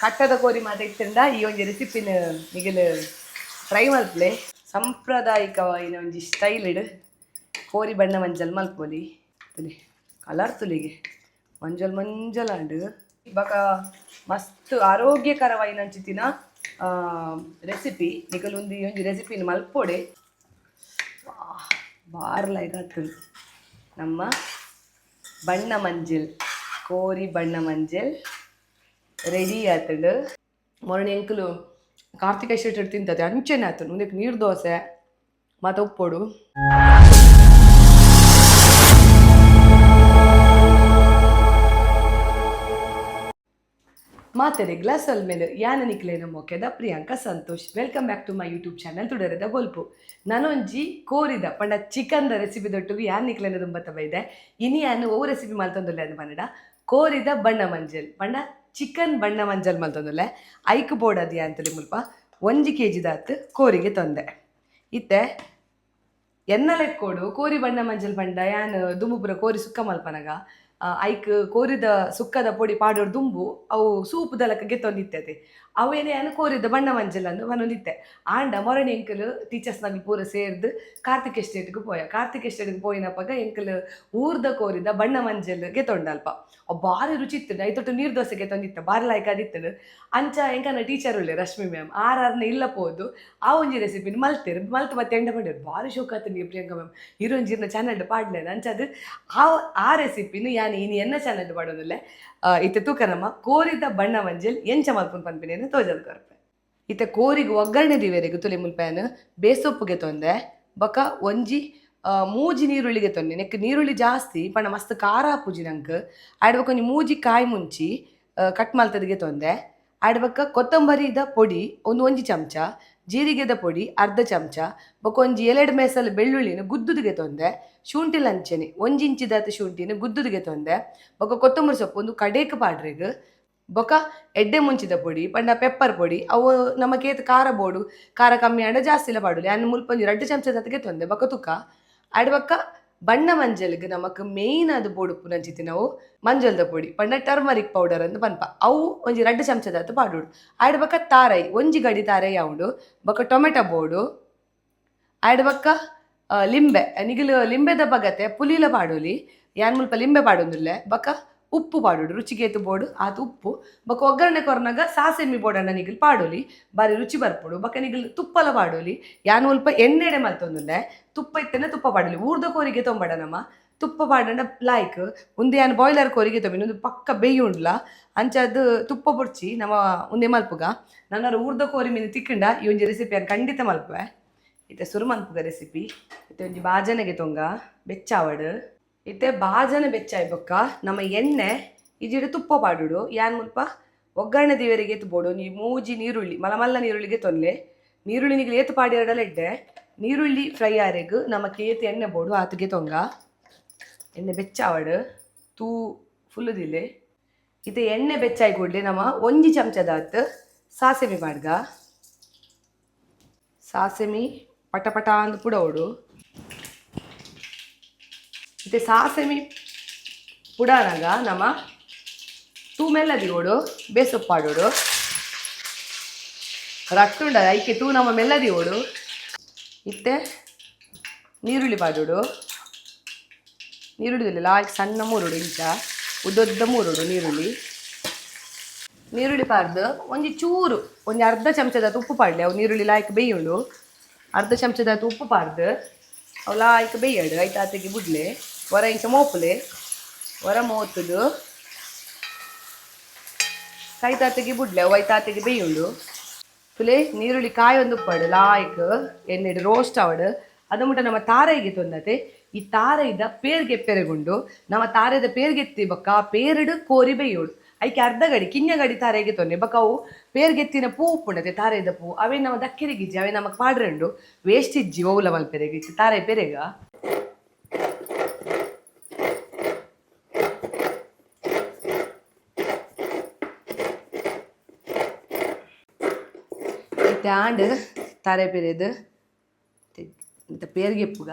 ಕಟ್ಟದ ಕೋರಿ ಮಾತ ಇತ್ತಂಡ ಈ ಒಂಜಿ ರೆಸಿಪಿನ ನಿಗಲ್ ಟ್ರೈ ಮಲ್ಪಲೆ. ಸಾಂಪ್ರದಾಯಿಕವಾಯಿನ ಒಂಜಿ ಸ್ಟೈಲ್ ಇಡ್ ಕೋರಿ ಬಣ್ಣ ಮಂಜಲ್ ಮಲ್ಪೊಲಿ. ತುಲಿ ಕಲರ್ ತುಲಿಗೆ ಮಂಜಲ್ ಮಂಜಲ್ ಆಂಡ್. ಬಕ ಮಸ್ತ್ ಆರೋಗ್ಯಕರವಾಯಿನಂಚಿತ್ತಿನ ರೆಸಿಪಿ. ನಿಕಲ್ ಒಂದು ಈ ಒಂಜಿ ರೆಸಿಪಿನ ಮಲ್ಪೊಡೆ. ಬಾರ್ ಲೈಕ್ ಆತುಂಡು. ನಮ್ಮ ಬಣ್ಣ ಮಂಜಲ್, ಕೋರಿ ಬಣ್ಣ ಮಂಜಲ್ ರೆಡಿ ಆತುಂಡು. ಮೊರಣಿ ಎಂಕುಲು ಕಾರ್ತಿಕ ಶೆಟ್ಟರ್ ತಿಂತದೆ ಅಂಚೆನೆ ಆತುಂಡು. ಉಂದೆಕ್ ನೀರು ದೋಸೆ ಮಾತ ಉಪ್ಪೊಡು. ಮಾತೆರೆ ಗ್ಲಾಸ್ ಮೇಲೆ ಯಾನ ನಿಕ್ಲೇನ ಮೊಕೆದ Priyanka Santosh. Welcome back to my YouTube channel ತುಡರದ ಬೊಲ್ಪು. ನಾನೊಂಜಿ ಕೋರಿದ ಪಂಡ ಚಿಕನ್ದ ರೆಸಿಪಿ ದೊಟ್ಟುಗು ಯಾನ್ ನಿಕ್ಲೇನ ದುಂಬತ್ತ ಬೈದೆ. ಇನಿ ಯಾನ್ ಓ ರೆಸಿಪಿ ಮಲ್ತೊಂದುಲ್ಲೆ ಅಂದ್ ಪಂಡ ಕೋರಿದ ಬಣ್ಣ ಮಂಜಲ್, ಪಂಡ ಚಿಕನ್ ಬಣ್ಣ ಮಂಜಲ್ ಮಲ್ತೊಂದುಲ್ಲೆ. ಐಕ್ ಬೋಡಾದ್ ಅಂತೇಳಿ ಮುಲ್ಪ 1 ಕೆ ಜಿದಾತ್ ಕೋರಿಗೆ ತೊಂದೆ. ಇತ್ತೆ ಎನ್ನ ಲೆಕ್ಕೋಡು ಕೋರಿ ಬಣ್ಣ ಮಂಜಲ್ ಪಂಡ ಯಾನ್ ದುಂಬು ಪೂರ ಕೋರಿ ಸುಕ್ಕ ಮಲ್ಪನಗ ಐಕ್ ಕೋರಿದ ಸುಕ್ಕದ ಪೊಡಿ ಪಾಡೋರು ದುಂಬು ಅವು ಸೂಪುದ ಲೆಕ್ಕ ಗೆತ್ತೊಂದಿತ್ತತೆ. ಅವೇನೇ ಯಾನ್ ಕೋರಿದ ಬಣ್ಣ ಮಂಜಲ್ ಅಂದ್ ಪನೊಂದಿತ್ತೆ. ಆಂಡ ಮೊರಣಿ ಎಂಕುಲು ಟೀಚರ್ಸ್ನಗ್ಲು ಪೂರ ಸೇರ್ದ್ ಕಾರ್ತಿಕ್ ಎಸ್ಟೇಟ್ಗ್ ಪೋಯ. ಕಾರ್ತಿಕ್ ಎಸ್ಟೇಟ್ಗ್ ಪೋಯಿನಪಗ ಎಂಕುಲು ಊರ್ದ ಕೋರಿದ ಬಣ್ಣ ಮಂಜಲ್ ಗೆತೊಂಡ ಅಲ್ಪ. ಅವು ಬಾರಿ ರುಚಿ ಇತ್ತುಂಡು. ಐತೊಟ್ಟು ನೀರು ದೋಸೆ ಗೆತೊಂದಿತ್ತ, ಬಾರಿ ಲಾಯ್ಕ್ ಆದಿತ್ತುಂಡು. ಅಂಚ ಎಂಕನ ಟೀಚರ್ ಉಲ್ಲೆ ರಶ್ಮಿ ಮ್ಯಾಮ್, ಆರ್ ಆರ್ನ ಇಲ್ಲ ಪೋದು ಆ ಒಂಜಿ ರೆಸಿಪಿನ ಮಲ್ತೆರ್. ಮಲ್ತ್ ಬತ್ತೆ ಎಂಡ ಪಂಡೆರ್, ಬಾರಿ ಶೋಕ್ ಆತುಂಡು ಪ್ರಿಯಾಂಕಾ ಮ್ಯಾಮ್, ಈರೊಂಜಿ ಇರ್ನ ಚಾನಲ್ಡ್ ಪಾಡ್ಲೆನ. ಅಂಚ ಅದು ಆ ಆ ರೆಸಿಪಿನ ಯಾನ್ ಇನಿ ಎನ್ನ ಚಾನಲ್ಡ್ ಪಾಡೊಂದುಲ್ಲೆ. ಇತ್ತೆ ತೂಕ ನಮ್ಮ ಕೋರಿದ ಬಣ್ಣ ಮಂಜಲ್ ಎಂಚ ಮಲ್ಪುನು ಪನ್ಪಿನೇನು ತೋಜದ್ ಕೊರ್ಪೆ. ಇತ್ತೆ ಕೋರಿಗ್ ಒಗ್ಗರಣೆ ದಿವೆರೆಗ್ ತುಲೆ ಮುಲ್ಪ ಯಾನ್ ಬೇಸೊಪ್ಪುಗೆ ತೊಂದೆ. ಬೊಕ ಒಂಜಿ ಮೂಜಿ ನೀರುಳ್ಳಿಗೆ ತೊಂದೆ. ನೆಕ್ ನೀರುಳ್ಳಿ ಜಾಸ್ತಿ ಪಂಡ ಮಸ್ತ್ ಖಾರ ಆಪುಜಿ ನಂಕ್. ಆಯ್ಡ್ ಬೊಕ ಒಂಜಿ ಮೂಜಿ ಕಾಯಿ ಮುಂಚಿ ಕಟ್ ಮಲ್ತದಿಗೆ ತೊಂದೆ. ಆಯ್ಡ್ ಬೊಕ ಕೊತ್ತಂಬರಿದ ಪೊಡಿ ಒಂದು ಒಂಜಿ ಚಮಚ, ಜೀರಿಗೆದ ಪೊಡಿ ಅರ್ಧ ಚಮಚ, ಬೊಕ ಒಂಜಿ ಎಲೆಡ್ ಮೇಸಲ್ ಬೆಳ್ಳುಳ್ಳಿನ ಗುದ್ದುದಿಗೆ ತೊಂದೆ. ಶುಂಠಿ ಲಂಚನೆ ಒಂಜಿ ಇಂಚಿದಾತ್ ಶುಂಠಿನ ಗುದ್ದುದಿಗೆ ತೊಂದೆ. ಬೊಕ ಕೊತ್ತಂಬರಿ ಸೊಪ್ಪು ಒಂದು ಕಡೇಕ್ ಪಾಡ್ರೆಗ್. ಬೊಕ ಎಡ್ಡೆ ಮುಂಚಿದ ಪೊಡಿ ಪಂಡ ಪೆಪ್ಪರ್ ಪೊಡಿ. ಅವು ನಮಕ್ ಏತ್ ಖಾರ ಬೋಡು, ಖಾರ ಕಮ್ಮಿ ಆಂಡ ಜಾಸ್ತಿ ಇಲ್ಲ ಪಾಡೊಲಿ. ಯಾನ್ ಮುಲ್ಪ ಒಂಜಿ 2 ಚಮಚದತ್ಗೆ ತೊಂದೆ. ಬೊಕ ತುಕ ಆಯ್ಡ್ ಬೊಕ ಬಣ್ಣ ಮಂಜಲ್ಗ್ ನಮಕ್ ಮೇಯ್ನ್ ಆದ್ ಬೋಡುಪ್ಪುನಂಚಿತ್ತಿನವು ಮಂಜಲ್ದ ಪೊಡಿ ಪಂಡ ಟರ್ಮರಿಕ್ ಪೌಡರ್ ಅಂದ್ ಪನ್ಪ. ಅವು ಒಂಜಿ 2 ಚಮಚದಾತ್ ಪಾಡೊಡು. ಆಯ್ಡ್ ಬೊಕ ತಾರೈ ಒಂಜಿ ಗಡಿ ತಾರೈ ಆವುಂಡು. ಬೊಕ ಟೊಮೆಟೊ ಬೋಡು. ಆಯ್ಡ್ ಬೊಕ ಲಿಂಬೆ, ನಿಗಲು ಲಿಂಬೆದ ಬಗತೆ ಪುಲಿಲ ಪಾಡೊಲಿ. ಯಾನ್ ಮುಲ್ಪ ಲಿಂಬೆ ಪಾಡೊಂದುಲ್ಲೆ. ಬೊಕ ಉಪ್ಪು ಪಾಡೊಡು, ರುಚಿಗೆ ಏತ್ ಬೋಡು ಆತ್ ಉಪ್ಪು. ಬೊಕ ಒಗ್ಗರಣೆ ಕೊರ್ನಗ ಸಾಸೆಮಿ ಬೋಡಂಡ ನಿಗಲ್ ಪಾಡೊಲಿ, ಬಾರಿ ರುಚಿ ಬರ್ಪುಂಡು. ಬೊಕ ನಿಗಲ್ ತುಪ್ಪಲ ಪಾಡೊಲಿ. ಯಾನ್ ಮುಲ್ಪ ಎಣ್ಣೆಡೆ ಮಲ್ತೊಂದುಲ್ಲೆ. ತುಪ್ಪ ಇತ್ತಂಡ ತುಪ್ಪ ಪಾಡೊಲಿ. ಊರ್ದ ಕೋರಿಗೆ ತೊಂಬಡ ನಮ ತುಪ್ಪ ಪಾಡಂಡ ಲಾಯ್ಕ್. ಉಂದು ಯಾನ್ ಬಾಯ್ಲರ್ ಕೋರಿಗೆ ತೊಂಬಿನಿ, ಉಂದು ಪಕ್ಕ ಬೇಯುಂಡ್ಲ. ಅಂಚಾದ್ ತುಪ್ಪ ಬೊಡ್ಚಿ ನಮ ಉಂದೆ ಮಲ್ಪುಗ. ನನ್ನರ ಊರ್ದ ಕೋರಿ ಮೀನು ತಿಕ್ಕಂಡ ಈ ಒಂಜಿ ರೆಸಿಪಿ ಯಾನ್ ಖಂಡಿತ ಮಲ್ಪುವೆ. ಇತ್ತೆ ಸುರು ಮಲ್ಪುಗ ರೆಸಿಪಿ. ಇತ್ತೆ ಒಂಜಿ ಬಾಜನಗೆ ತೊಂಗ ಬೆಚ್ಚಾವಡು. ಇತ್ತೆ ಬಾಜನ ಬೆಚ್ಚಾಯ್ ಬೊಕ್ಕ ನಮ್ಮ ಎಣ್ಣೆ ಇಜಿಡ ತುಪ್ಪ ಪಾಡುಡು. ಯಾನ್ ಮುಲ್ಪ ಒಗ್ಗರಣೆ ದಿವರಿಗೆ ಏತ್ ಬೋಡು ಒಂಜಿ ಮೂಜಿ ನೀರುಳ್ಳಿ, ಮಲ್ಲ ಮಲ್ಲ ನೀರುಳ್ಳಿಗೆ ತೊನ್ಲೆ. ನೀರುಳ್ಳಿ ನಿಗಲ್ ಏತ್ ಪಾಡಿಯರಡಲ ಎಡ್ಡೆ. ನೀರುಳ್ಳಿ ಫ್ರೈ ಆರೆಗ್ ನಮಕ್ ಏತ್ ಎಣ್ಣೆ ಬೋಡು ಆತ್ಗೆ ತೊಂಗ. ಎಣ್ಣೆ ಬೆಚ್ಚಾವಡು, ತೂ ಫುಲ್ಲುದಿಲ್ಲೆ. ಇತ್ತೆ ಎಣ್ಣೆ ಬೆಚ್ಚಾಯ್ ಕೂಡ್ಲೆ ನಮ್ಮ ಒಂಜಿ ಚಮಚದಾತ್ ಸಾಸೆಮಿ ಪಾಡ್ಗ. ಸಾಸೆಮಿ ಪಟ ಪಟ ಅಂದ್ ಪುಡೋಡು. ಇತ್ತೆ ಸಾಸೆಮಿ ಪುಡಾನಗ ನಮ್ಮ ತೂ ಮೆಲ್ಲ ದಿವೋಡು, ಬೇಸೊಪ್ಪು ಪಾಡೋಡು. ರಟ್ಟುಂಡ ಐಕೆ ತೂ ನಮ್ಮ ಮೆಲ್ಲ ದಿವೋಡು. ಇತ್ತೆ ನೀರುಳ್ಳಿ ಪಾಡೋಡು. ನೀರುಳ್ಳಿ ಲಾಯ್ಕ್ ಸಣ್ಣ ಮೂರುಡು, ಇಂಚ ಉದ್ದೊದ್ದ ಮೂರುಡು ನೀರುಳ್ಳಿ. ನೀರುಳ್ಳಿ ಪಾಡ್ದು ಒಂಜಿ ಚೂರು ಒಂಜಿ ಅರ್ಧ ಚಮಚದ ಉಪ್ಪು ಪಾಡ್ಲೆ. ಅವು ನೀರುಳ್ಳಿ ಲಾಯ್ಕ್ ಬೇಯುಂಡು. ಅರ್ಧ ಚಮಚದ ಉಪ್ಪು ಪಾಡ್ದು ಅವು ಲಾಯ್ಕ್ ಬೇಯಡು. ಐತ ಆತೆಗೆ ಬುಡ್ಲೆ ಹೊರ ಇಂಚ ಮೋಪುಲೆ. ಹೊರ ಮೋತುದು ಕೈತಾತೆಗೆ ಬುಡ್ಲೆ, ಅವು ಐತಾತೆಗೆ ಬೇಯುಂಡು. ತುಲೆ ನೀರುಳ್ಳಿ ಕಾಯಿ ಒಂದು ಉಪ್ಪಾಡು ಲಾಯ್ಕ್ ಎಣ್ಣೆಡ್ ರೋಸ್ಟ್ ಆವಡು. ಅದು ಮುಟ್ಟ ನಮ್ಮ ತಾರೈಗೆ ತೊಂದತೆ. ಈ ತಾರೈದ ಪೇರ್ಗೆ ಪೆರೆಗುಂಡು. ನಮ್ಮ ತಾರೆದ ಪೇರ್ಗೆತ್ತಿ ಬೊಕ್ಕ ಪೇರಡು ಕೋರಿ ಬೇಯೋಡು. ಐಕೆ ಅರ್ಧ ಗಡಿ ಕಿಂಜ ಗಡಿ ತಾರೆಗೆ ತೊನ್ನೆ. ಬೊಕ್ಕ ಅವು ಪೇರ್ಗೆತ್ತಿನ ಪೂ ಉಪ್ಪುಂಡತೆ ತಾರೆದ ಪೂ, ಅವೇ ನಮ್ಮ ದಕ್ಕೆರೆಗಿಜ್ಜಿ, ಅವೇ ನಮಕ್ ಪಾಡ್ರೆಂಡು ವೇಸ್ಟ್ ಇಜ್ಜಿ ಓವುಲ ಮಲ್ಪೆರೆಗ್. ಇತ್ತೆ ತಾರೈ ಪೆರೆಗ. ಇತ್ತೆ ಆಂಡ್ ತಾರೆ ಪೆರೆದು. ಇತ್ತೆ ಪೇರ್ಗೆಪ್ಪುಗ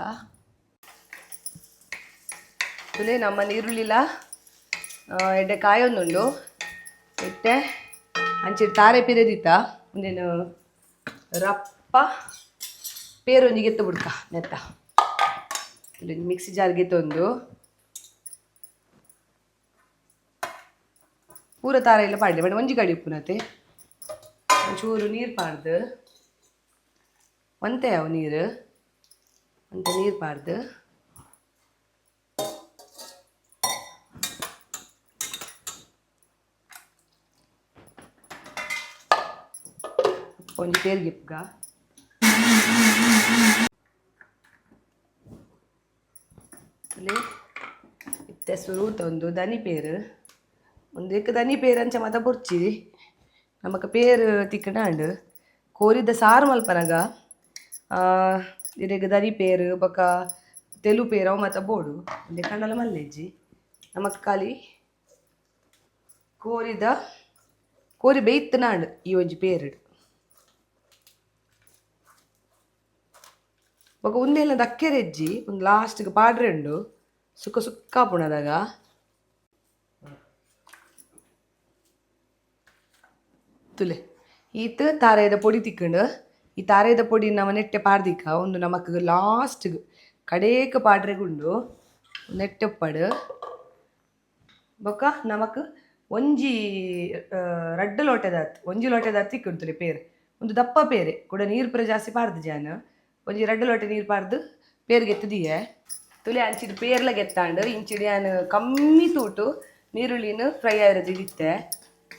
ತುಲೆ. ನಮ್ಮ ನೀರುಳ್ಳಿಲ ಎಡ್ಡೆ ಕಾಯೊಂದುಂಡು. ಇತ್ತೆ ಅಂಚೆ ತಾರೆ ಪಿರೆದಿತ್ತ ಒಂದೇನು ರಪ್ಪ ಪೇರೊಂಜಿ ಗೆತ್ತ ಬುಡ್ಕ ನೆತ್ತ ಇಲ್ಲಿ ಮಿಕ್ಸಿ ಜಾರ್ ಗೆತ್ತೊಂದು ಪೂರ ತಾರ ಎಲ್ಲ ಪಾಡ್ಲೆ ಬಟ್ ಒಂಜಿ ಗಡಿ ಉಪ್ಪುನತೆ ಒಂಚೂರು ನೀರು ಪಾಡ್ದು ಒಂತೆ ಅವು ನೀರು ಒಂತೆ ನೀರು ಪಾಡ್ದು ಒಂಜಿ ಪೇರ್ಗಿಪ್ಗ ಇಲ್ಲಿ ಇತ್ತೆ ಸುರೂತ ಒಂದು ದನಿ ಪೇರು ಒಂದಕ್ಕೆ ದನಿ ಪೇರು ಅಂಚ ಮಾತ ಬೊರ್ಚಿ ನಮಕ್ ಪೇರು ತಿಕ್ಕಣಾಂಡ್ ಕೋರಿದ ಸಾರು ಮಲ್ಪನಗ ಇರೆಗ್ ದನಿ ಪೇರು ಬೊಕ ತೆಲು ಪೇರು ಅವು ಮಾತ ಬೋಡು ಒಂದೇ ಕಂಡಲ ಮಲ್ಲೆಜ್ಜಿ ನಮಕ್ ಖಾಲಿ ಕೋರಿದ ಕೋರಿ ಬೇಯ್ತನಾಂಡ್ ಈ ಒಂಜಿ ಪೇರು ಬೊಕ ಉಂದೆಲ್ಲ ದಕ್ಕೆರೆಜ್ಜಿ ಒಂದು ಲಾಸ್ಟ್ಗೆ ಪಾಡ್ರೆ ಉಂಡು ಸುಕ್ಕ ಸುಕ್ಕ ಪುಣದಾಗ ತುಲೆ ಈತ್ ತಾರಾಯಿದ ಪೊಡಿ ತಿಕ್ಕಂಡು ಈ ತಾರಾಯಿದ ಪೊಡಿ ನಮ್ಮ ನೆಟ್ಟೆ ಪಾಡ್ದಿಕ್ಕ ಒಂದು ನಮಕ್ ಲಾಸ್ಟ್ಗೆ ಕಡೇಕ್ ಪಾಡ್ರೆಗುಂಡು ನೆಟ್ಟೆಪ್ಪಡು ಬೊಕ್ಕ ನಮಕ್ ಒಂಜಿ ರಡ್ಡ್ ಲೋಟೆದಾತ್ ಒಂಜಿ ಲೋಟೆದಾತ್ ತಿಕ್ಕುಂಡು ಪೇರು ಒಂದು ದಪ್ಪ ಪೇರೆ ಕೂಡ ನೀರು ಪೂರ ಜಾಸ್ತಿ ಪಾಡ್ದು ಜಾನ ಒಂಜಿ ರಡ್ಡ್ ಲೋಟೆ ನೀರು ಪಾಡ್ದು ಪೇರು ಗೆತ್ತದಿಯೆ ತುಲೆ ಅಂಚಿದ ಪೇರ್ಲ ಗೆತ್ತಾಂಡು ಇಂಚಿಡಿ ಯಾನ್ ಕಮ್ಮಿ ತೂಟು ನೀರುಳ್ಳಿನ ಫ್ರೈ ಆಯಿರೋದು ಇದಿತ್ತೆ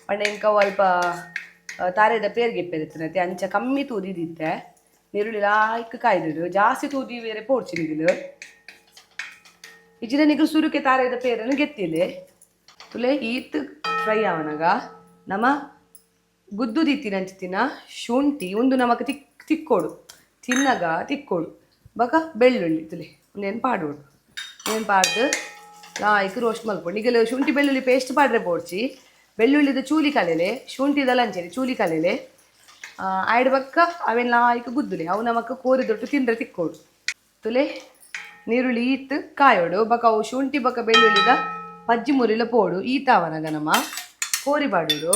ಪಂಡ ಇಂಕ ಅಲ್ಪ ತಾರೆದ ಪೇರ್ ಗೆಪ್ಪೆದಿತ್ತನತೆ ಅಂಚ ಕಮ್ಮಿ ತೂದಿದಿತ್ತೆ ನೀರುಳ್ಳಿ ಲಾಯ್ಕ್ ಕಾಯ್ದಿಡು ಜಾಸ್ತಿ ತೂದಿ ಬೇರೆ ಪೋಡ್ಚಿ ನಿಗಲು ಇಜಿನ ನಿಗಲು ಸುರುಕೆ ತಾರೆದ ಪೇರನ್ನು ಗೆತ್ತಿಲೆ ತುಲೆ ಈತ್ ಫ್ರೈ ಆವನಗ ನಮ ಗುದ್ದು ದಿತ್ತಿನ ಶುಂಠಿ ಒಂದು ನಮಕ್ ತಿಕ್ ತಿಕ್ಕೋಡು ತಿನ್ನಗ ತಿಕ್ಕೋಡು ಬಕ ಬೆಳ್ಳುಳ್ಳಿ ತುಲೆ ಒಂದೇನು ಪಾಡೋಡು ಏನು ಪಾಡ್ದು ಲಾಯ್ಕ್ ರೋಸ್ಟ್ ಮಲ್ಪೊಡು ನಿಗಲು ಶುಂಠಿ ಬೆಳ್ಳುಳ್ಳಿ ಪೇಸ್ಟ್ ಪಾಡ್ರೆ ಬೋಡ್ಚಿ ಬೆಳ್ಳುಳ್ಳಿದ ಚೂಲಿ ಕಲೆಲೆ ಶುಂಠಿದಲ್ಲ ಅಂಚೆನೆ ಚೂಲಿ ಕಲೆಲೆ ಆಯ್ಡ್ ಬಕ್ಕ ಅವೆಲ್ಲ ಲಾಯ್ಕ್ ಗುದ್ದುಲೆ ಅವು ನಮಕ್ ಕೋರಿ ದೊಟ್ಟು ತಿಂದ್ರೆ ತಿಕ್ಕೋಡು ತುಲೆ ನೀರುಳ್ಳಿ ಈತ್ ಕಾಯೋಡು ಬಕ ಅವು ಶುಂಠಿ ಬಕ ಬೆಳ್ಳುಳ್ಳಿದ ಪಜ್ಜಿ ಮುರಿಲ ಪೋಡು ಈತಾವನಗ ನಮ್ಮ ಕೋರಿ ಬಾಡೋಡು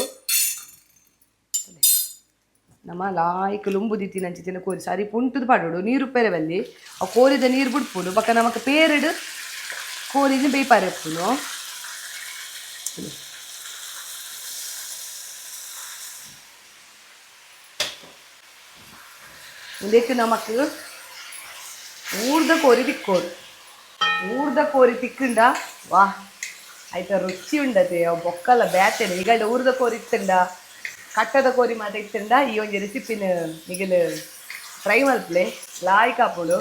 ನಮ್ಮ ಲಾಯ್ಕ್ ಲುಂಬು ದಿತ್ತಿನ ಕೋರಿ ಸರಿ ಪುಂಟುದು ಪಾಡೋಡು ನೀರು ಪೆರೆ ಬಲ್ಲಿ ಆ ಕೋರಿದ ನೀರು ಬಿಡ್ಪುಡು ಬಕ ನಮಕ್ ಪೇರಡು ಕೋರಿದ ಬೇಯ್ಪಾರೆ ಉಪ್ಪುನು ಉಂದೆಕ್ ನಮಕ್ ಊರ್ದ ಕೋರಿ ತಿಕ್ಕೋಡು ಊರ್ದ ಕೋರಿ ತಿಕ್ಕಂಡ ವಾ ಆಯ್ತ ರುಚಿ ಉಂಡತೆ ಅವು ಬೊಕ್ಕಲ ಬ್ಯಾತೆನೆ ಈಗ ಊರ್ದ ಕೋರಿ ಇತ್ತಂಡ ಕಟ್ಟದ ಕೋರಿ ಮಾತ ಇತ್ತಂಡ ಈ ಒಂಜಿ ರೆಸಿಪಿನ ನಿಗಲು ಟ್ರೈ ಮಲ್ಪಲೆ ಲಾಯ್ಕ್ ಆಪುಂಡು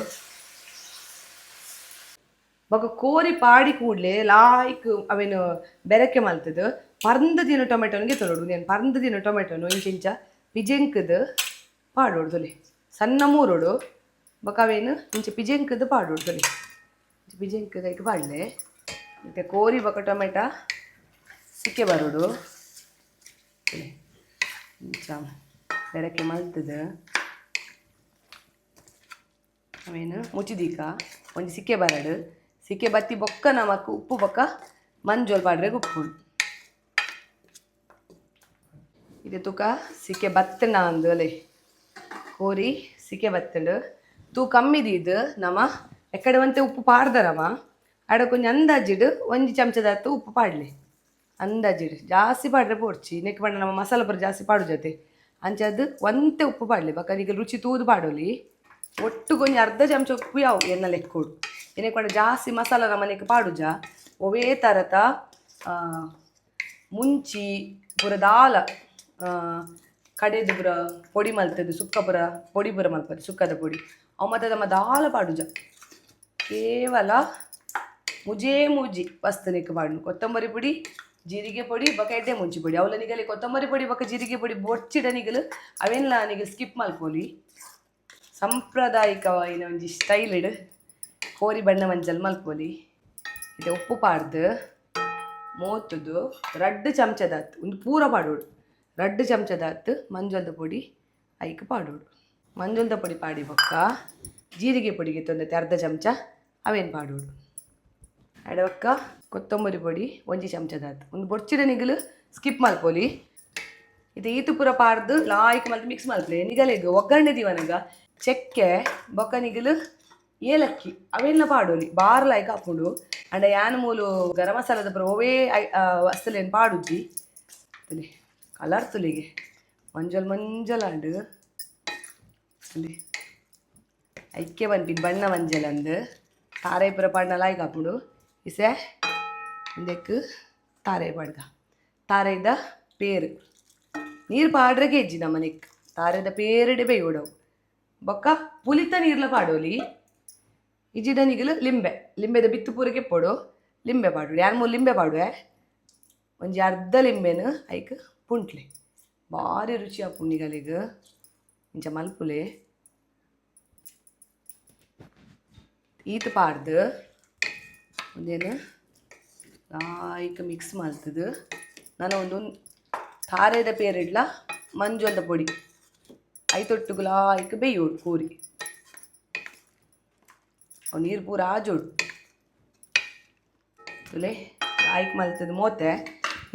ಬೊಕ ಕೋರಿ ಪಾಡಿ ಕೂಡ್ಲೆ ಲಾಯ್ಕ್ ಅವೇನು ಬೆರಕೆ ಮಲ್ತದು ಪರ್ಂದ್ ದಿನ ಟೊಮೆಟೊನಿಗೆ ತೊಡೋಡು నేను ಪರ್ಂದ್ ದಿನ ಟೊಮೆಟೊನು ಇಂಚಿಂಚ ಪಿಜೆಂಕದ ಪಾಡೋಡು ತೊಲೆ ಸಣ್ಣ ಮೂರೋಡು ಬೊಕ ಅವೇನು ಇಂಚ ಪಿಜೆಂಕದ ಪಾಡೋಡು ತೊಲೆ ಇಂಚ ಪಿಜೆಂಕದ ಐಕ್ ಪಾಡ್ಲೆ ಮತ್ತೆ ಕೋರಿ ಬೊಕ ಟೊಮೆಟೊ ಸಿಕ್ಕೆ ಬರೋಡು ತೊಲೆ ಇಂಚ ಬೆರಕೆ ಮಲ್ತದ ಅವೇನು ಮುಚ್ಚಿದೀಕ ಒಂಜಿ ಸಿಕ್ಕೆ ಬರಡು ಸಿಕ್ಕೆ ಬತ್ತಿ ಬೊಕ್ಕ ನಮಕ್ ಉಪ್ಪು ಬೊಕ್ಕ ಮಂಜೋಲ್ ಪಾಡ್ರೆಗ್ ಉಪ್ಪು ಇದು ತೂಕ ಸಿಕ್ಕೆ ಬತ್ತಂಡ ಅಂದು ಅಲೆ ಕೋರಿ ಸಿಕ್ಕೆ ಬತ್ತಂಡು ತೂ ಕಮ್ಮಿ ದೀದ್ ನಮ ಎಕ್ಕಡೆ ಒಂತೆ ಉಪ್ಪು ಪಾಡ್ದರಮ ಆಡ ಕೊಂಚ ಅಂದಾಜಿಡು ಒಂಜಿ ಚಮಚದಾತು ಉಪ್ಪು ಪಾಡ್ಲಿ ಅಂದಾಜಿಡು ಜಾಸ್ತಿ ಪಾಡ್ರೆ ಪೋಡ್ಚಿ ನೆಕ್ ಪಂಡ ನಮ್ಮ ಮಸಾಲ ಪೂರ ಜಾಸ್ತಿ ಪಾಡು ಜೊತೆ ಅಂಚದು ಒಂತೆ ಉಪ್ಪು ಪಾಡ್ಲಿ ಬೊಕ್ಕ ನಿಗಲ್ ರುಚಿ ತೂದು ಪಾಡೋಲಿ ಒಟ್ಟು ಕೊಂಚ ಅರ್ಧ ಚಮಚ ಉಪ್ಪು ಯಾವು ಎನ್ನ ಲೆಕ್ಕೋಡು ಎಣ್ಣೆ ಪಂಡ ಜಾಸ್ತಿ ಮಸಾಲ ನಮ್ಮ ನೆಕ್ ಪಾಡುಜ ಒವೇ ತರತ ಮುಂಚಿ ಪೂರ ದಾಲ ಕಡೆದು ಪೂರ ಪೊಡಿ ಮಲ್ತದ್ದು ಸುಕ್ಕ ಪೂರ ಪೊಡಿ ಪೂರ ಮಲ್ಪದು ಸುಕ್ಕದ ಪೊಡಿ ಅವು ಮತ್ತೆ ನಮ್ಮ ದಾಲ ಪಾಡುಜ ಕೇವಲ ಮುಜೇ ಮುಜಿ ವಸ್ತು ಪಾಡು ಕೊತ್ತಂಬರಿ ಪೊಡಿ ಜೀರಿಗೆ ಪೊಡಿ ಬೊಕ ಎಡ್ಡೆ ಮುಂಚಿ ಪೊಡಿ ಅವಲ ನಿಗಲಿ ಕೊತ್ತಂಬರಿ ಪೊಡಿ ಬೊಕ ಜೀರಿಗೆ ಪೊಡಿ ಬೊಡ್ಚಿಡ ನಿಗಲು ಅವೆಲ್ಲ ನಿಗಲು ಸ್ಕಿಪ್ ಮಲ್ಪೊಲಿ ಸಾಂಪ್ರದಾಯಿಕವಾಯಿನ ಒಂಜಿ ಸ್ಟೈಲ್ ಇಡು ಕೋರಿ ಬಣ್ಣ ಮಂಜಲ್ ಮಲ್ಪೊಲಿ ಇದು ಉಪ್ಪು ಪಾಡ್ದು ಮೋತುದು ರಡ್ಡ್ ಚಮಚದಾತ್ ಒಂದು ಪೂರ ಪಾಡೋಡು ರಡ್ಡ್ ಚಮಚದಾತ್ ಮಂಜಲ್ದ ಪೊಡಿ ಐಕ್ ಪಾಡೋಡು ಮಂಜಲ್ದ ಪೊಡಿ ಪಾಡಿ ಬೊಕ್ಕ ಜೀರಿಗೆ ಪೊಡಿಗೆ ತೊಂದತೆ ಅರ್ಧ ಚಮಚ ಅವೇನು ಪಾಡೋಡು ಅಡವಕ್ಕ ಕೊತ್ತಂಬರಿ ಪೊಡಿ ಒಂಜಿ ಚಮಚದಾತ್ ಒಂದು ಬೊಡ್ಚಿದ ನಿಗಲು ಸ್ಕಿಪ್ ಮಲ್ಪೊಲಿ. ಇದು ಈತು ಪೂರ ಪಾಡ್ದು ಲಾಯ್ಕ್ ಮಲ್ತ್ ಮಿಕ್ಸ್ ಮಲ್ಪಲೆ. ನಿಗಲೆಗ್ ಒಗ್ಗರಣೆ ದೀವನಗ ಚಕ್ಕೆ ಬೊಕ್ಕ ನಿಗಲು ಏಲಕ್ಕಿ ಅವೆಲ್ಲ ಪಾಡೋಲಿ, ಬಾರ್ ಲಾಯ್ಕ್ ಆಪುಂಡು. ಅಂಡ ಯಾನ್ ಮೂಲು ಗರಂ ಮಸಾಲದ ಪೂರ ಒವೇ ವಸ್ತುಲೇನು ಪಾಡುಜಿ. ತುಲೆ ಕಲರ್ ತುಲಿಗೆ ಮಂಜಲ್ ಮಂಜಲ್ ಆಂಡ್. ತುಲೆ ಐಕೆ ಪನ್ಪಿನ ಬಣ್ಣ ಮಂಜಲ್ ಅಂದ್. ತಾರೈ ಪೂರ ಪಾಡ್ನ ಲಾಯ್ಕ್ ಆಪುಂಡು. ಇಸೆ ಉಂದೆಕ್ ತಾರೈ ಪಾಡ್ಗ. ತಾರೈದ ಪೇರು ನೀರು ಪಾಡ್ರೆಗೆ ಇಜ್ಜಿ ನಮ್ಮನೆಕ್, ತಾರೆದ ಪೇರಡೆ ಬೇಯೋಡವು. ಬೊಕ್ಕ ಪುಲಿತ ನೀರ್ಲ ಪಾಡೋಲಿ. ಇಜ್ಜಿಡ ನಿಗಲು ಲಿಂಬೆ, ಲಿಂಬೆದ ಬಿತ್ತು ಪೂರಕ್ಕೆ ಪೊಡು, ಲಿಂಬೆ ಪಾಡೋಡು. ಯಾನ್ ಮೂಲು ಲಿಂಬೆ ಪಾಡುವೆ. ಒಂಜಿ ಅರ್ಧ ಲಿಂಬೆನು ಐಕ್ ಪುಂಟ್ಲೆ, ಭಾರಿ ರುಚಿ ಆಪುಂಡು ನಿಗಲೆಗ್. ಇಂಚ ಮಲ್ಪುಲೆ. ಈತ್ ಪಾಡ್ದು ಒಂದೇನು ಲಾಯ್ಕ್ ಮಿಕ್ಸ್ ಮಲ್ತದು. ನನ ಒಂದು ತಾರೆದ ಪೇರಿಡ್ಲ ಮಂಜೊಲ್ದ ಪೊಡಿ ಐತೊಟ್ಟುಗು ಲಾಯ್ಕ್ ಬೇಯೋಡು ಕೋರಿ. ಅವು ನೀರು ಪೂರ ಆಜೋಡು. ತುಲೆ ಲಾಯ್ಕ್ ಮಲ್ತದ ಮೋತೆ.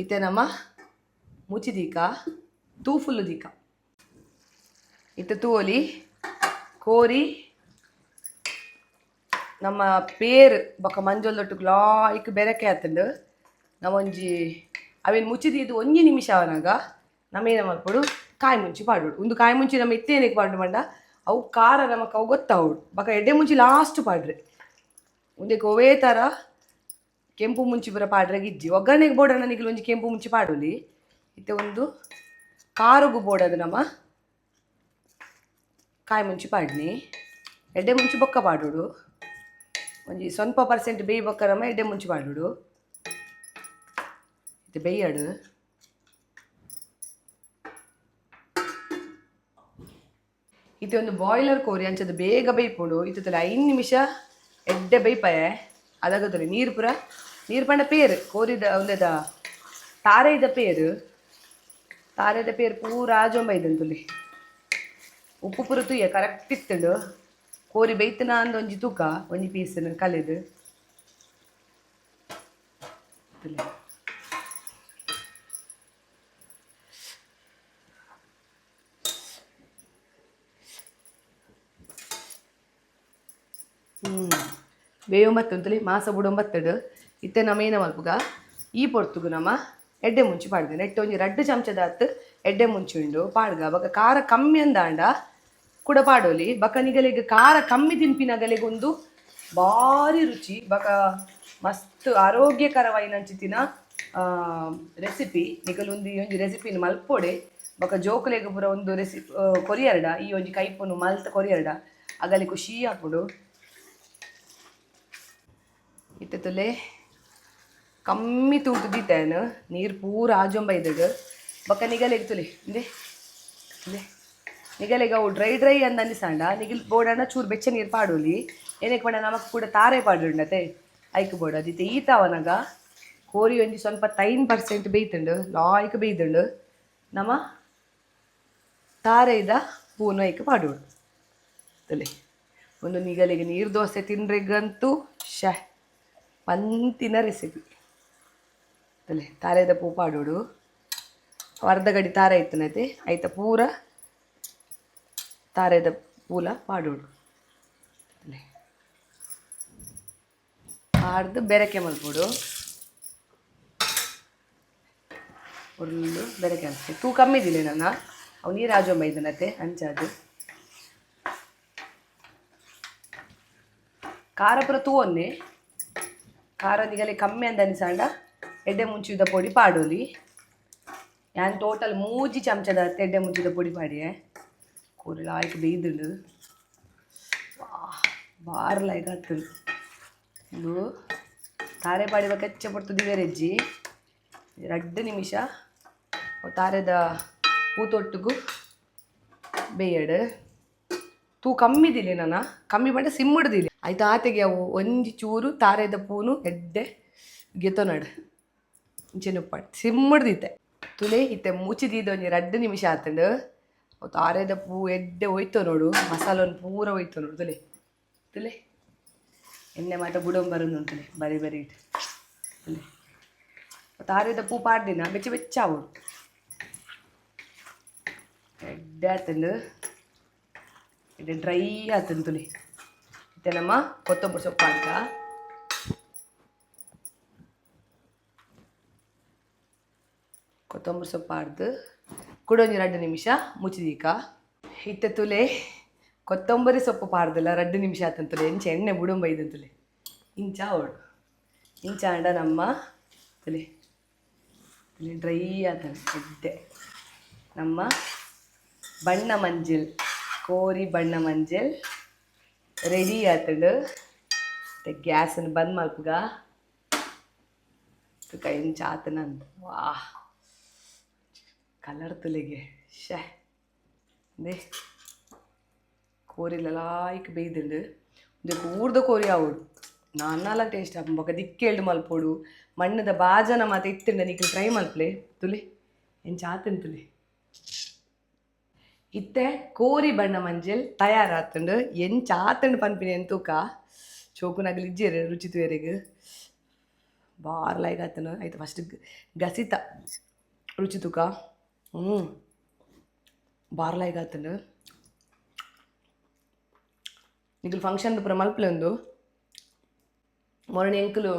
ಇತ್ತೆ ನಮ್ಮ ಮುಚಿ ದೀಕ, ತೂ ಫುಲ್ಲು ದೀಕ. ಇತ್ತೆ ತೂವೊಲಿ ಕೋರಿ ನಮ್ಮ ಪೇರ್ ಬೊಕ್ಕ ಮಂಜೊಲ್ದೊಟ್ಟುಗು ಲಾಯ್ಕ್ ಬೆರಕೆ ಆತುಂಡು. ನಮೊಂಜಿ ಅವೆನ್ ಮುಚ್ಚಿದೀದು ಒಂಜಿ ನಿಮಿಷ ಆವನಾಗ ನಮೇನ ಮಲ್ಪೊಡು, ಕಾಯಿ ಮುಂಚಿ ಪಾಡೋಡು. ಉಂದು ಕಾಯಿ ಮುಂಚಿ ನಮ್ಮ ಇತ್ತೇನಕ್ಕೆ ಪಾಡು ಪಂಡ ಅವು ಖಾರ ನಮಕ್ ಅವು ಗೊತ್ತಾವೊಡು. ಬೊಕ್ಕ ಎಡ್ಡೆ ಮುಂಚಿ ಲಾಸ್ಟ್ ಪಾಡ್ರೆ. ಉಂದೆಕ್ ಒವ್ವೇ ಥರ ಕೆಂಪು ಮುಂಚಿ ಪೂರ ಪಾಡ್ರೆ ಇಜ್ಜಿ. ಒಗ್ಗರಣೆಗೆ ಬೋಡಣ ನಿಕುಲು ಒಂಜಿ ಕೆಂಪು ಮುಂಚಿ ಪಾಡೊಲಿ. ಇತ್ತೆ ಒಂದು ಖಾರಗು ಬೋಡದು ನಮ್ಮ ಕಾಯಿ ಮುಂಚಿ ಪಾಡ್ನಿ. ಎಡ್ಡೆ ಮುಂಚಿ ಬೊಕ್ಕ ಪಾಡೋಡು. ಒಂಜಿ ಸ್ವಲ್ಪ ಪರ್ಸೆಂಟ್ ಬೇಯಿ ಬೊಕ್ಕ ನಮ್ಮ ಎಡ್ಡೆ ಮುಂಚಿ ಪಾಡೋಡು. ಇತ್ತೆ ಬೇಯಡು. ಇತ್ತೆ ಒಂದು ಬಾಯ್ಲರ್ ಕೋರಿ ಅಂಚದ ಬೇಗ ಬೇಯ್ಪುಂಡು. ಇತ್ತೆ 5 ನಿಮಿಷ ಎಡ್ಡೆ ಬೇಯ್ಪಾಯೆ. ಅದಾಗತ್ತಲೆ ನೀರು ಪೂರ, ನೀರು ಪಂಡ ಪೇರು ಕೋರಿದ ಒಂದೆದ ತಾರೆದ ಪೇರು, ತಾರೆದ ಪೇರು ಪೂರ ಆಜೊಂಬ ಇದಂತುಲಿ. ಉಪ್ಪು ಪೂರ ತೂಯ ಕರೆಕ್ಟ್ ಇತ್ತುಂಡು. ಕೋರಿ ಬೇಯ್ತನ ಅಂದ್ ಒಂಜಿ ತೂಕ ಒಂಜಿ ಪೀಸನ್ನು ಕಲೆದು. ತುಲೆ ಬೇಯೊಂಬತ್ತುಂತಲಿ ಮಾಸ ಬುಡೊಂಬತ್ತಡು. ಇತ್ತೆ ನಮ್ಮ ಏನ ಮಲ್ಪುಗ, ಈ ಪೊರ್ತುಗು ನಮ್ಮ ಎಡ್ಡೆ ಮುಂಚಿ ಪಾಡ್ಗ. ನೆಟ್ಟ್ ಒಂಜಿ 2 ಚಮಚದಾತ್ ಎಡ್ಡೆ ಮುಂಚಿ ಉಂಡು ಪಾಡ್ಗ. ಬೊಕ ಖಾರ ಕಮ್ಮಿ ಅಂದಾಂಡ ಕೂಡ ಪಾಡೋಲಿ. ಬೊಕ ನಿಗಲೆಗ್ ಖಾರ ಕಮ್ಮಿ ತಿನ್ಪಿನಗಲೆಗ್ ಉಂದು ಭಾರಿ ರುಚಿ ಬೊಕ ಮಸ್ತ್ ಆರೋಗ್ಯಕರವಾಯಿನಂಚಿತ್ತಿನ ರೆಸಿಪಿ. ನಿಕಲ್ ಒಂದು ಈ ಒಂಜಿ ರೆಸಿಪಿನ್ ಮಲ್ಪೊಡೆ. ಬೊಕ ಜೋಕುಲೆಗ್ ಪೂರ ಒಂದು ರೆಸಿಪಿ ಕೊರಿಯರ್ಡ, ಈ ಒಂಜಿ ಕೈಪುನು ಮಲ್ತ್ ಕೊರಿಯರ್ಡ ಅಗಲಿ ಖುಷಿ ಆಪುಂಡು. ಇತ್ತೆ ತುಲೆ ಕಮ್ಮಿ ತೂಟು ದೀತೇನು, ನೀರು ಪೂರ ಆಜೊಂಬ ಇದ್ದಡು. ಬೊಕ ನಿಗಲೆಗ್ ತುಲೆ ಇಂದೆ ಇಂದೆ ನಿಗಲೆಗ್ ಅವು ಡ್ರೈ ಡ್ರೈ ಅಂದ್ ಅನಿಸಾಂಡ ನಿಗಲ್ ಬೋಡಂಡ ಚೂರು ಬೆಚ್ಚ ನೀರು ಪಾಡೋಲಿ. ಏನಕ್ಕೆ ಪಂಡ ನಮಕ್ ಕೂಡ ತಾರೆ ಪಾಡುಂಡತೆ, ಐಕ್ ಬೋಡ. ಅದಿತ್ತೆ ಈತಾವನಗ ಕೋರಿ ಒಂಜಿ ಸ್ವಲ್ಪ 9% ಬೇಯ್ತುಂಡು, ಲಾಯ್ಕ್ ಬೇಯ್ದುಂಡು. ನಮ ತಾರೆದ ಪೂನು ಐಕ್ ಪಾಡೋಡು. ತುಲೆ ಒಂದು ನಿಗಲಿಗೆ ನೀರು ದೋಸೆ ತಿನ್ರೆಗಂತೂ ಶ ಪಂತಿನ ರೆಸಿಪಿ. ತುಲೆ ತಾರೆದ ಪೂ ಪಾಡೋಡು. ಅರ್ಧ ಗಡಿ ತಾರೆ ಇತ್ತನತೆ ಐತ ಪೂರ ತಾರೆದ ಪೂಲ ಪಾಡೋಡು. ತುಲೆ ಪಾಡ್ದು ಬೆರಕೆ ಮಲ್ಪೊಡು. ಒರ್ಲು ಬೆರಕೆ ಅನ್ಸುತ್ತೆ. ತೂ ಕಮ್ಮಿ ಇದ್ದಿಲ್ಲ ನನ್ನ ಅವು ನೀರು ಆಜೊಂಬ ಇದನ್ನತೆ ಅಂಚಾದು. ಖಾರ ಪೂರ ತೂವೊನ್ನೆ. ಖಾರ ನಿಗಲೆ ಕಮ್ಮಿ ಅಂದ ಅನಿಸಾಂಡ ಎಡ್ಡೆ ಮುಂಚಿದ ಪೊಡಿ ಪಾಡೋಲಿ. ಯಾನ್ ಟೋಟಲ್ 3 ಚಮಚದ ಎಡ್ಡೆ ಮುಂಚಿದ ಪೊಡಿ ಪಾಡಿಯೆ. ಕೋರಿ ಲಾಯ್ಕ್ ಬೇಯ್ದುಂಡು. ಬಾರ್ ಲಾಯ್ಕ್ ಆತುಂಡು. ಉಂದು ತಾರೆ ಪಾಡಿವ ಕೆಚ್ಚ ಪೊರ್ತು ದಿವೆರೆಜ್ಜಿ. 2 ನಿಮಿಷ ತಾರೆದ ಪೂತೊಟ್ಟುಗು ಬೇಯಡ್. ತೂ ಕಮ್ಮಿ ದಿಲೆ ನನ, ಕಮ್ಮಿ ಪಂಡ ಸಿಮ್ಮುಡ್ದಿಲೆ ಆಯ್ತು. ಆತೆಗೆ ಅವು ಒಂಜಿ ಚೂರು ತಾರೆದ ಪೂನು ಎಡ್ಡೆ ಗೆತೊನಡ್ ಇಂಚೆನೆ ಉಪ್ಪಡ್ ಸಿಮ್ಮುಡ್ದಿತ್ತೆ. ತುಲೆ ಇತ್ತೆ ಮುಚ್ಚಿದೀದ ಒಂಜಿ 2 ನಿಮಿಷ ಆತುಂಡು. ಅವು ತಾರೆದ ಪೂ ಎಡ್ಡೆ ಒಯ್ತೊ ನೋಡು, ಮಸಾಲೊನ್ ಪೂರ ಒಯ್ತೊ ನೋಡು. ತುಲೆ ತುಲೆ ಎಣ್ಣೆ ಮಾತ ಬುಡೊಂಬರೊಂದುಂಟುಲೆ ಬರಿ ಬರಿ it. ತುಲೆ ತಾರೆದ ಪೂ ಪಾಡ್ದಿನ ಬೆಚ್ಚ ಬೆಚ್ಚ ಆವೊಡು. ಎಡ್ಡೆ ಆತುಂಡು, ಎಡ್ಡೆ ಡ್ರೈ ಆತುಂಡು ತುಲಿ. ಇತ್ತೆ ನಮ್ಮ ಕೊತ್ತಂಬರಿ ಸೊಪ್ಪು ಹಾಕ. ಕೊತ್ತಂಬರಿ ಸೊಪ್ಪು ಹಾಡ್ದು ಕುಡೊಂಜಿ 2 ನಿಮಿಷ ಮುಚ್ಚಿದೀಕ. ಇತ್ತೆ ತುಲೆ ಕೊತ್ತಂಬರಿ ಸೊಪ್ಪು ಪಾಡ್ದಲ್ಲ 2 ನಿಮಿಷ ಆತಂತುಲೆ. ಇಂಚ ಎಣ್ಣೆ ಬುಡುಂಬ ಇದಂತುಲೆ ಇಂಚ ಅವಳು ಇಂಚ ಅಂಡ ನಮ್ಮ ತುಲೆ ತುಲೆ ಡ್ರೈ ಆತನ ಎಡ್ಡೆ. ನಮ್ಮ ಬಣ್ಣ ಮಂಜಲ್ ಕೋರಿ ಬಣ್ಣ ಮಂಜಲ್ ರೆಡಿ ಆತಂಡು. ಮತ್ತೆ ಗ್ಯಾಸನ್ನು ಬಂದ್ ಮಲ್ಪುಗ. ತುಕ ಇಂಚ ಆತನಂತ. ವಾ ಕಲರ್ ತುಲೆಗೆ ಶೇ they. ಕೋರಿಲ ಲಾಯ್ಕ್ ಬೇಯ್ದುಂಡು. ಉಂದೆಕ್ ಊರ್ದ ಕೋರಿ ಆವೊಡು, ನಾನಾಲ ಟೇಸ್ಟ್ ಆಪುಂಡು. ಬೊಕ ದಿಕ್ಕೆಲ್ಡ್ ಮಲ್ಪೊಡು, ಮಣ್ಣದ ಬಾಜನ ಮಾತ ಇತ್ತುಂಡ ನಿಕ್ಲ್ ಟ್ರೈ ಮಲ್ಪಲೆ. ತುಲೆ ಎಂಚ ಆತುಂಡು ತುಲೆ. ಇತ್ತೆ ಕೋರಿ ಬಣ್ಣ ಮಂಜಲ್ ತಯಾರಾತುಂಡು. ಎಂಚ ಆತುಂಡು ಪನ್ಪಿನ ಎಂತೂಕ ಚೋಕುನಗಲ್ ಇಜ್ಜೆರ್ ರುಚಿ ತೂಯೆರೆಗ್. ಬಾರ್ ಲಾಯ್ಕ್ ಆತುಂಡು. ಐತ ಫಸ್ಟ್ ಗಸಿತ ರುಚಿ ತೂಕ. ಬಾರ್ ಲಾಯ್ಕ್ ಆತುಂಡು. ನಿಕುಲು ಫಂಕ್ಷನ್ ಪೂರ ಮಲ್ಪಲೆ ಉಂದು. ಮೊರಣಿ ಎಂಕುಲು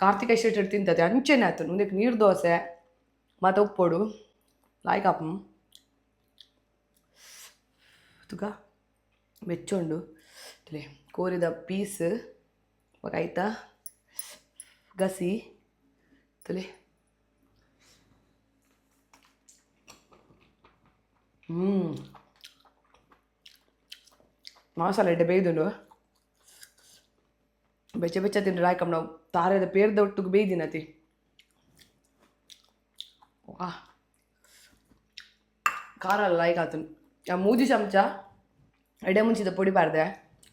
ಕಾರ್ತಿಕ ಶೆಟ್ಟರ್ ತಿಂತದೆ ಅಂಚೆನೆ ಆತುಂಡು. ಉಂದೆಕ್ ನೀರು ದೋಸೆ ಮಾತ ಉಪ್ಪೊಡು ಲಾಯ್ಕ್ ಆಪುಂಡು. ತುಕ ಬೆಚ್ಚುಂಡು ತುಲೆ ಕೋರಿದ ಪೀಸ್ ಬೊಕ ಐತ ಗಸಿ ತುಲೆ. ಮಸಾಲೆ ಎಡ್ಡೆ ಬೇಯ್ದುಂಡು. ಬೆಚ್ಚ ಬೆಚ್ಚ ತಿಂದ್ರೆ ಲಾಯ್ಕ್ ನಾವು ತಾರೆದ ಪೇರ್ದ ಒಟ್ಟುಗು ಬೇಯ್ದಿನತಿ. ವಾ ಖಾರ ಲಾಯ್ಕ್ ಆತುಂಡು. ಆ ಮೂಜಿ ಚಮಚ ಎಡೆ ಮುಂಚಿದ ಪೊಡಿ ಪಾಡ್ದೆ.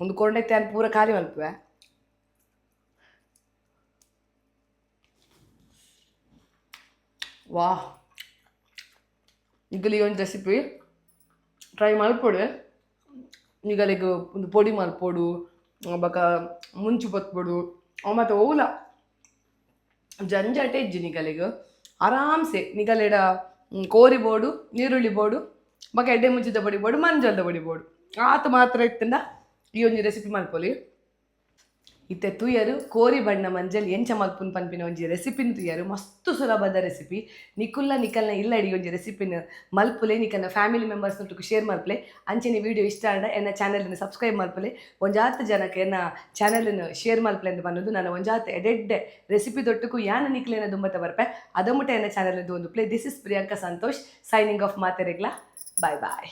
ಒಂದು ಕೊರಡೆ ತ್ಯಾನ್ ಪೂರ ಖಾಲಿ ಮಲ್ಪುವೆ. ವಾ ನಿಗಲಿ ಒಂದು ರೆಸಿಪಿ ಟ್ರೈ ಮಲ್ಪೊಡು. ನಿಗಲಿಗ್ ಒಂದು ಪೊಡಿ ಮಲ್ಪೊಡು, ಬೊಕ ಮುಂಚು ಪತ್ಪೊಡು, ಅವು ಮಾತ ಓಲ ಜಂಜಾಟ ಇಜ್ಜಿ ನಿಗಲಿಗ್. ಆರಾಮ್ಸೆ ನಿಗಲೆಡ ಕೋರಿ ಬೋಡು, ನೀರುಳ್ಳಿ ಬೋಡು, ಬೊಕ ಎಡ್ಡೆ ಮುಂಚಿದ ಪೊಡಿ ಬೋಡು, ಮಂಜಲ್ದ ಪೊಡಿ ಬೋಡು, ಆತ ಮಾತ್ರ ಇತ್ತಂಡ ಈ ಒಂಜಿ ರೆಸಿಪಿ ಮಲ್ಪೊಲಿ. ಇತ್ತೆ ತೂಯರು ಕೋರಿ ಬಣ್ಣ ಮಂಜಲ್ ಎಂಚ ಮಲ್ಪುನ್ ಪನ್ಪಿನ ಒಂಜಿ ರೆಸಿಪಿನ ತೂಯರು. ಮಸ್ತ್ ಸುಲಭದ ರೆಸಿಪಿ. ನಿಕುಲ್ಲ ನಿಕಲ್ನ ಇಲ್ಲಡಿ ಒಂಜಿ ರೆಸಿಪಿನ ಮಲ್ಪುಲೆ, ನಿಕಲ್ನ ಫ್ಯಾಮಿಲಿ ಮೆಂಬರ್ಸ್ ನೊಟ್ಟುಗು ಶೇರ್ ಮಲ್ಪುಲೆ. ಅಂಚನೆ ವಿಡಿಯೋ ಇಷ್ಟ ಆಂಡ ಎನ್ನ ಚಾನೆಲ್ನ ಸಬ್ಸ್ಕ್ರೈಬ್ ಮಲ್ಪುಲೆ. ಒಂಜಾತ್ ಜನಕ್ಕೆ ಎನ್ನ ಚಾನೆಲ್ನ ಶೇರ್ ಮಲ್ಪುಲೆ ಅಂತ ಪನ್ನೊಂದು ನಾನು ಒಂಜಾತ್ ಎಡೆಡ್ಡೆ ರೆಸಿಪಿ ದೊಟ್ಟುಕು ಯಾನ ನಿಕ್ಲೇನ ದುಂಬತ್ತ ಬರ್ಪೆ. ಅದಮುಟ ಎನ್ನ ಚಾನೆಲ್ ಒಂದು play. This is Priyanka Santosh signing off. ಮಾತೆರೆಗ್ಲಾ bye bye.